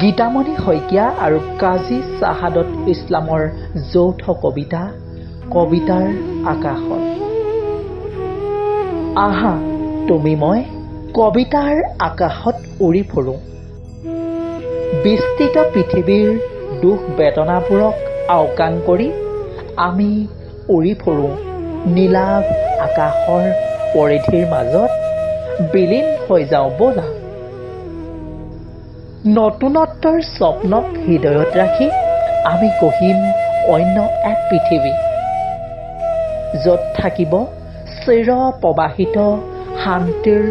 গীতামণি শইকীয়া আৰু কাজী শ্বাহাদত ইছলামৰ যৌথ কবিতা কবিতাৰ আকাশত। আহা তুমি মই কবিতাৰ আকাশত উৰি ফুৰোঁ, বিস্তৃত পৃথিৱীৰ দুখ বেদনাবোৰক আওকাণ কৰি আমি উৰি ফুৰোঁ নীলাভ আকাশৰ পৰিধিৰ মাজত বিলীন হৈ যাওঁ ব'লা। নতুনত্বৰ স্বপ্নক হৃদয়ত ৰাখি আমি গঢ়িম অন্য এক পৃথিৱী, য'ত থাকিব চিৰ প্ৰবাহিত শান্তিৰ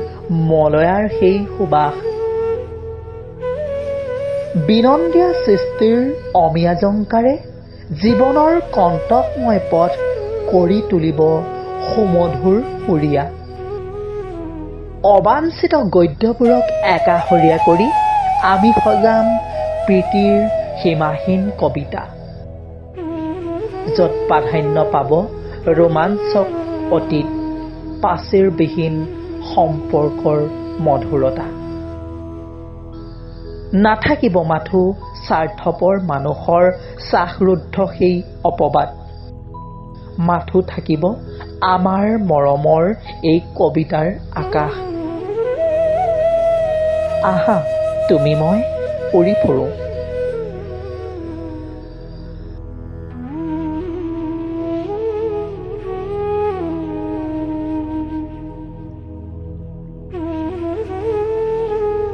মলয়াৰ সেই সুবাস। বিনন্দীয়া সৃষ্টিৰ অমিয়া জংকাৰে জীৱনৰ কণ্টকময় পথ কৰি তুলিব সুমধুৰ সুৰীয়া। অবাঞ্ছিত গদ্যবোৰক একাষৰীয়া কৰি আমি সজাম প্ৰীতিৰ সীমাহীন কবিতা, য'ত প্ৰাধান্য পাব ৰোমাঞ্চক অতীত, প্ৰাচীৰবিহীন সম্পৰ্কৰ মধুৰতা। নাথাকিব মাথো স্বাৰ্থপৰ মানুহৰ শ্বাসৰুদ্ধ সেই অপবাদ, মাথো থাকিব আমাৰ মৰমৰ এই কবিতাৰ আকাশ। আহা তুমি মই উৰি ফুৰোঁ।